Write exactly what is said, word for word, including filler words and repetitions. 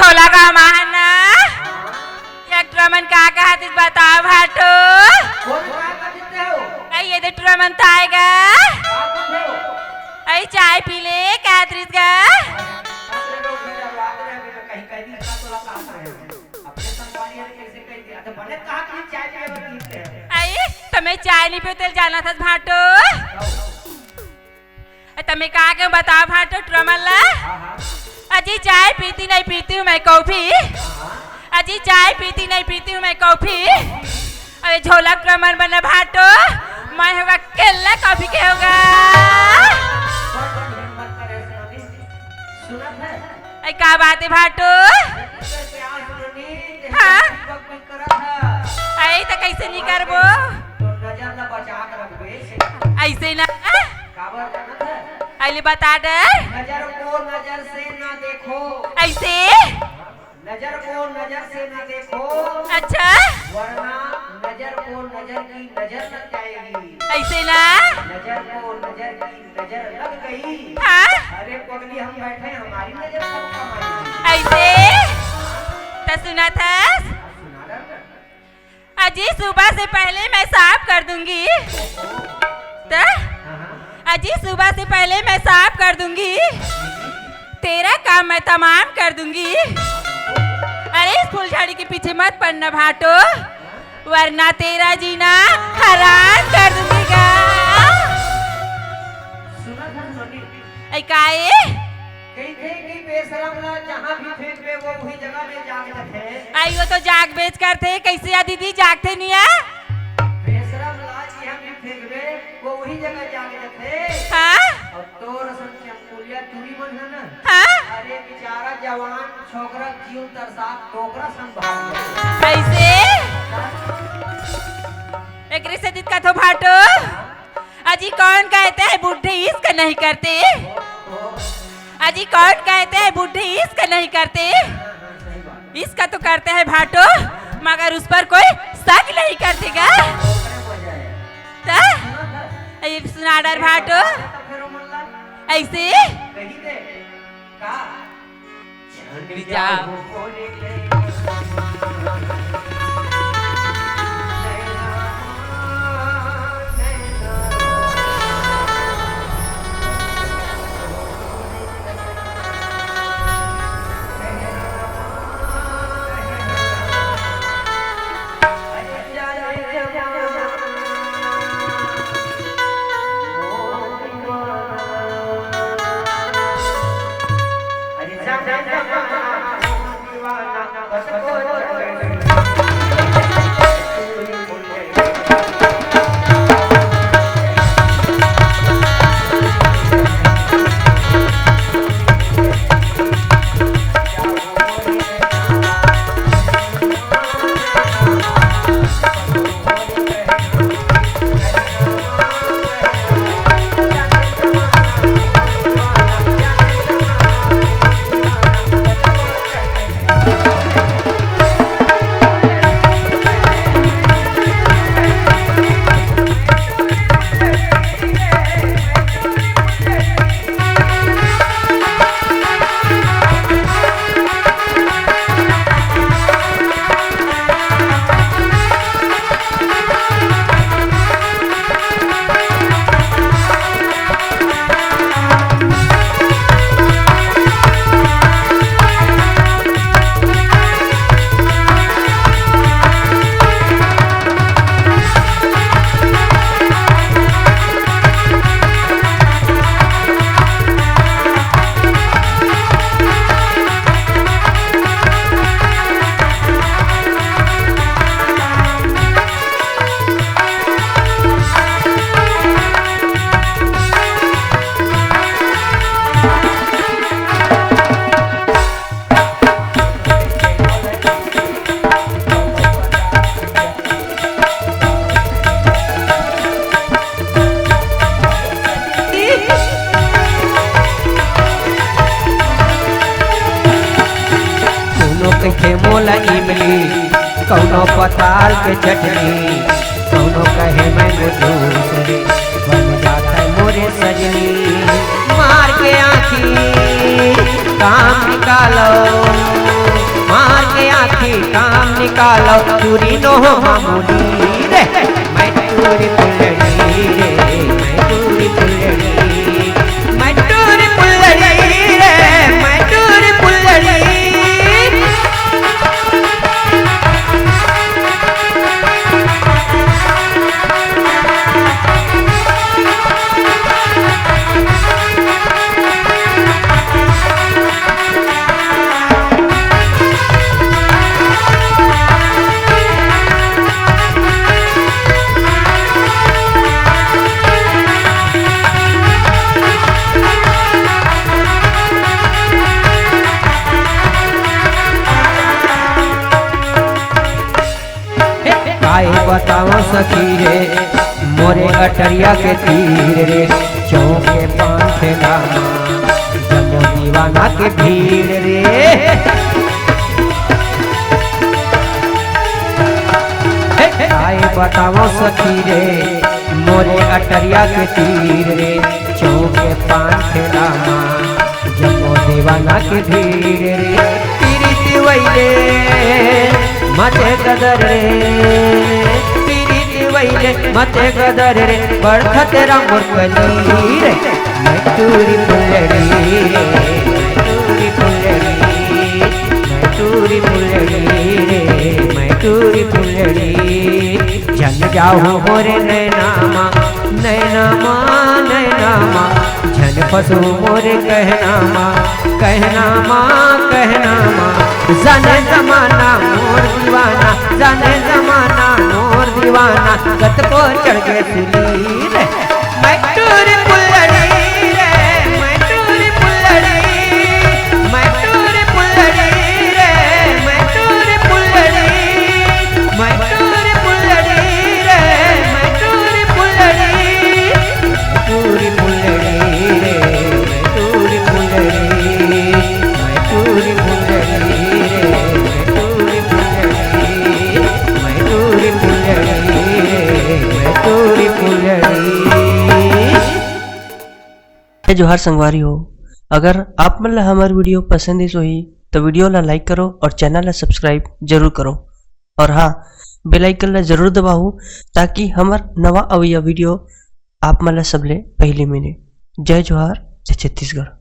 तोला का माहना? ये टुरा मन का कहत हे, बताव भाटो। कौन का कहत हे हो? अई ये दे टुरा मन त आय गा। का कहत हो? अई चाय पी ले, कहत रहिस गा। अपने लोग भी डरवात रहे, अभी तो कहीं कह दी, इसका तोला का कहत रहे हो? अपने संगवारी हरे कैसे कह दिया? तो बने कहा कि चाय पिए बर पीते हैं। अई, त मैं चाय नहीं पीते, जानत हस भाटो। तो? ए, त मैं का कहूँ, बताव भाटो टुरा मन ला। हाँ, हाँ। अजी, चाय पीती नहीं पीती हूँ मैं कॉफी। हाँ, हाँ। अजी, चाय पीती नहीं पीती हूँ मैं कॉफी। अरे झोला टुरा मन बना भाटो, मैं होगा केला कॉफी के होगा। बड़, बड़ हिम्मत करे सुननी। सुनत है? ए, का बात है भाटो? सुननी, हाँ? बक बक करत है। ए, त कैसे नहीं करबो? तो नजर ला बचा के रखबे। ऐसे ना? काबर जानत है? अइले बता दे। नजर को नजर से ना देखो। ऐसे? नजर को नजर से ना देखो। अच्छा। वरना नजर को नजर की नजर लग जाएगी। ऐसे ना? नजर को नजर की नजर लग गई। हाँ? अरे पगली, हम बैठे हैं, हमारी नजर सबका मारेगी। ऐसे? त सुनत हस? सुना ना। अजी सुबह से पहले मैं साफ कर दूंगी। त? अजी सुबह से पहले मैं साफ कर दूंगी। तेरा काम मैं तमाम कर दूंगी। अरे इस फुलझड़ी के पीछे मत पड़ना भाटो, वरना तेरा जीना हराम कर दूंगी गा। सुना था सुनी। ऐ काए? कहिथे कि बेशरम ला जहाँ भी फेंकबे, वो उही जगह में जाग जथे। आई, वो तो जाग बेच करथे, कैसे या दीदी जागथे निया? बेशरम ला जहाँ भी फेंकबे, वो उही जगह जाग जथे। हाँ? अउ तोर असन चमकुलिया टूरी मन है ना? हाँ? अरे बेचारा जवान छोकरा जीव तरसा टोकरा सन भाग जथे। कैसे? एकरे से दिक्कत हो भाटो। अजी कौन कहते हैं बूढ़े इश्क नहीं करते? अजी कौन कहते हैं बूढ़े इश्क नहीं करते? इश्क तो करते हैं भाटो, मगर उस पर कोई शक नहीं करते गा। त? ये सुना डर भाटो। ऐसे? कोनो कहिथे मोला इमली, कोनो पताल के चटनी, कोनो कहे मैं जूस रे, बन जात है मोरे सजनी। मार के आँखी काम निकालो, कालो टूरी नो मामूली रे, मैं टूरी फुलड़ी रे, मैं टूरी फुलड़ी, मैं टूरी फुलड़ी रे, मैं टूरी फुलड़ी। काय बताओ सखी रे, मोरे अटरिया के तीर रे, चौक के पान ठेला मा, जम्मो दीवाना के भीड़ रे। हे, काय बताओ सखी रे, मोरे अटरिया के तीर रे, चौक के पान ठेला मा, जम्मो दीवाना के भीड़ रे। पीरित वैले मते गदर रे, पीरित वैले मते गदर रे, बड़खत राम मोर कली रे। मैं टूरी फुलड़ी रे, मैं टूरी फुलड़ी, मैं टूरी फुलड़ी रे, मैं टूरी फुलड़ी। जल जाओ मोरे नैना मा, नैना मा, नैना मा, झन फसो मोरे कहना मा, कहना मा, कहना मा। जाने जमाना मोर दीवाना, जाने जमाना मोर दीवाना, कतको चढ़ गे सिली रे। मैं टूरी फुलड़ी रे, मैं टूरी फुलड़ी, मैं टूरी फुलड़ी रे, मैं टूरी फुलड़ी, मैं टूरी फुलड़ी रे, मैं टूरी फुलड़ी, मैं टूरी फुलड़ी रे, मैं टूरी फुलड़ी, मैं टूरी फुलड़ी रे, मैं टूरी फुलड़ी, मैं टूरी फुलड़ी रे, मैं टूरी फुलड़ी। जय जोहार संगवारी हो, अगर आप मन ला हमर video पसंद आइस होही तो video ला like करो और channel ला subscribe जरूर करो, और हाँ, bell icon ला जरूर दबाओ ताकि हमर नवा अवइया video आप मन ला सबले पहली मिले। जय जोहार, जय छत्तीसगढ़।